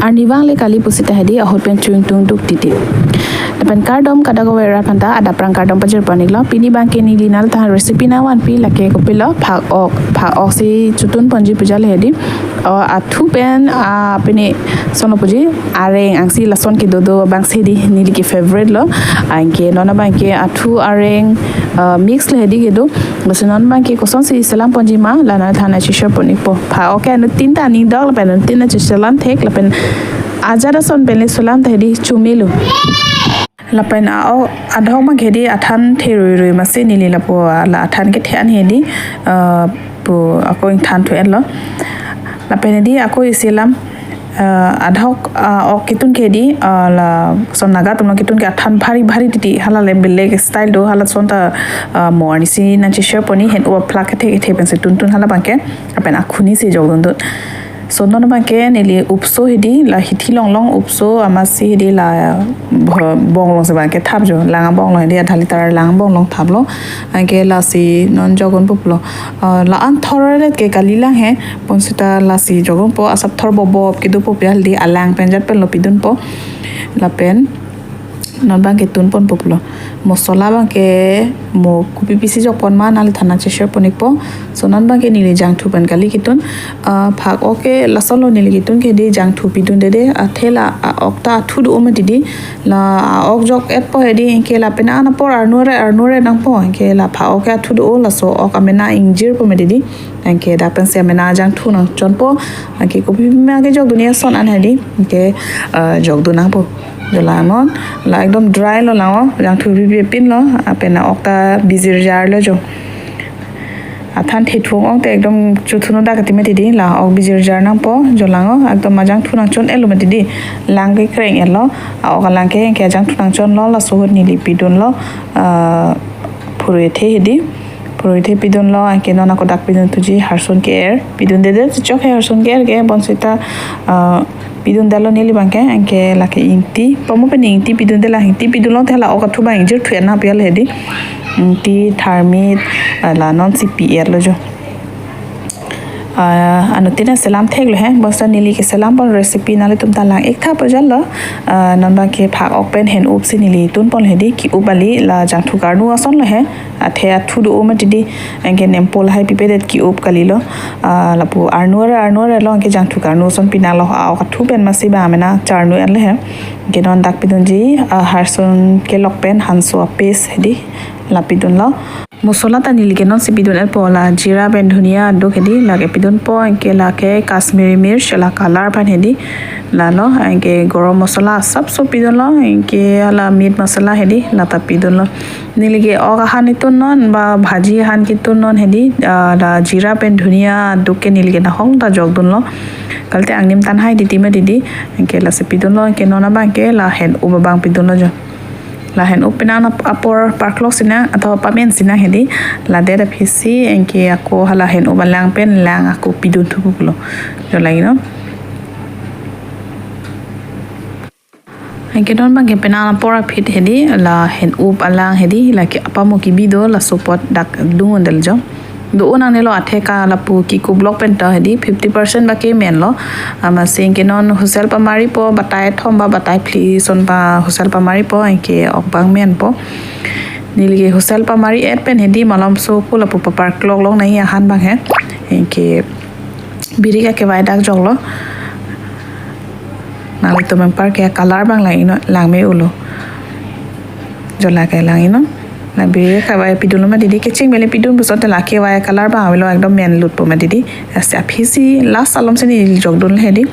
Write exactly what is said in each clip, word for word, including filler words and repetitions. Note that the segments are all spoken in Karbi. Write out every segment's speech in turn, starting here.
Arnivang le kali pusita hedi ahut pen chungtung duk titi. Lapen kardom kadokave arat aphanta adap prang kardom pajir pon iklo. Pini abangke neli nanglita recipe nangvanpi lake kopilo, phak-ok. Phak-ok si chotun ponji pu jale hedi. O athu pen, ah, pini sono puji areng angsi lason kedo do abang si hedi neli ke favorite lo. Anke non abangke athu areng, ah, mix le hedi kedo. Basi non abangke kosonsi selam ponji ma, la nanglita nangcheshare pon ikpo. Phak-ok ke anuttin ta aning dok lapen anuttin nangcheselam thek lapen ajat ason pen le selam ta hedi chomelo. Lapen a-ok adhok abangke hedi athan the rui rui masi neli lapu la athan kethe an hedi, ah, pu ako ingthan thu-etlo. Lapen hedi ako isi alam, ah, adhok, ah, ok ketun ke hedi, ah, lason Naga atum along ketun ke athan bhari bhari titi, hala le belek style do, halason ta, ah, mo arnisi nangcheshare pon ik, hen-up aplak kethe kethe pensi tuntun hala abangke, lapen akhuni si jokdun dun. So non abangke neli upso hedi la hithi longlong upso amatsi hedi la bho-, bong alongsi abangke thap jo, lang abong along hedi adha liter lang abong along thaplo. Anke lasi non jokdun pulo. Ah, la-an thor ret ke kali lang he, bonsita lasi jokdunpo, asap thor bobob kedo po pi hedi alang pen jat pen lo pidunpo. Lapen non abangke tun pon pulo. Mosola abangke mo kopi pisi jok pon ma nanglita nangcheshare pon ikpo. So non abangke neli jangthu pen kali ketun. Ah, phak-ok ke lason lo neli ketun ke hedi jangthu pidunde de. Athe la a-ok ta athu do ma titi. La a-ok jok-etpo hedi anke la penang apor arnu re arnu re nangpo. Anke la phak-ok ke athu do, laso ok amena ingjirpo ma titi. Anke dak pensi amena jangthu nangchonpo. Anke kopi ma kejokdun ason an hedi. Anke, ah, jokdun nangpo. Jo lang non, la ekdom dry lo lang o, jangthu pipe pin lo, lapen a-ok ta bijirjar lo jo. Athan the thung ong te ekdom chothuno dak kati ma titi, la ok bijirjar nangpo, jo lang o, ekdom ajangthu nangchon-etlo ma titi, lang kekreng-etlo, a-ok alang ke, anke ajangthu nangchonlo, laso ahut neli pidunlo, ah, phurui the hedi. Phurui the pidunlo, anke non ako dak pidun thuji harsun ke-er. Pidunde de chok he harsun ke-er ke bonsita, ah, pidundetlo neli abangke, anke lake ingti. Pamo pen ingti pidunde la ingti pidunlo te la ok athu abang ingjir thu-et nang pi hedi. Ingti, tharmit, ah, la non si pi-etlo jo. Ah, anuttin selam theklo he, bonsita neli keselam pon recipe nanglitum ta lang ik tha pu jalo. Ah, non abangke phak-ok pen hen-up si neli tun pon hedi, ke-up kali la jangthu karnu ason lo he. Athe athu do ma titi, anke nempo lahai pipedet ke-up kalilo. Ah, lapu arnu re arnu re lo anke jangthu karnu ason pinanglo, a-ok athu pen masi abang amena charnu-etlo he. Anke non dak pidunji, ah, harsun kelok pen hanso a-paste hedi la pidunlo. Mosola ta neli ke non si pidun-etpo, la jira pen dhania aduk hedi lake pidunpo, anke lake Kashmiri mirch la color aphan hedi. Lalo anke garam masala asapso pidunlo, anke hala meat masala hedi lata pidunlo. Neli ke ok ahan ketun non ba bhaji ahan ketun non hedi, ah, la jira pen dhania aduk ke neli ke nahong ta jokdunlo. Kalite angnim tan hai titi ma titi, anke lasi pidunlo, anke non abangke la hen-up abang pidunlo jo. La hen-up penang ap-, apor parklok sinang atau pamen sinang hedi, ladet aphisi anke ako hala hen-up alang pen lang ako pidun thu pulo. Jo lagi non. Anke non abangke penang apor aphi hedi, la hen-up alang hedi, lake apamo kebi do, laso apot dak dung-un del jo. Do-un nangnelo athe ke lapu kekup lok pen ta hedi, fifty percent abangke menlo. Amatsi anke non whistle pamaripo, batai thom ba batai phli ason pa whistle pamaripo, anke ok abang menpo. Neli ke whistle pamari-et pen hedi malomso pu lapu paparklok lok nai ahan abang he. Anke birik akevai dak joklo. Nanglitum anparke color abang lang iknon, lang me-ulo. Jo lake lang iknon. La birik akevai pidunlo ma titi, kecheng bele pidun puson te la akevai color abang avelo, ekdom menlutpo ma titi. Lasi aphisi last alom si neli jokdunlo hedi.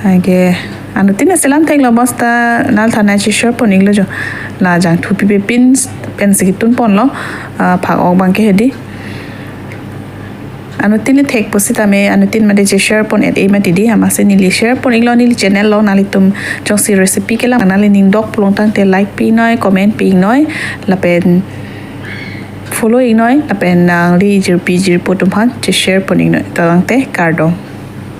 Anke anuttin selam theklo, bonsita nanglita nangcheshare pon iklo jo. La jangthu pipe pin pensi ketun ponlo, ah, phak-ok abangke hedi. Anuttin le thek pusitame anuttin mate cheshare pon-et-e ma titi, amatsi neli share pon iklo neli channel along. Nanglitum jongsi recipe kelang nangli ning dok pulo tangte like pi iknoi, comment pi iknoi, lapen follow iknoi, lapen nangli jirpi jirpo atum aphan cheshare pon iknoi. Tangte kardom.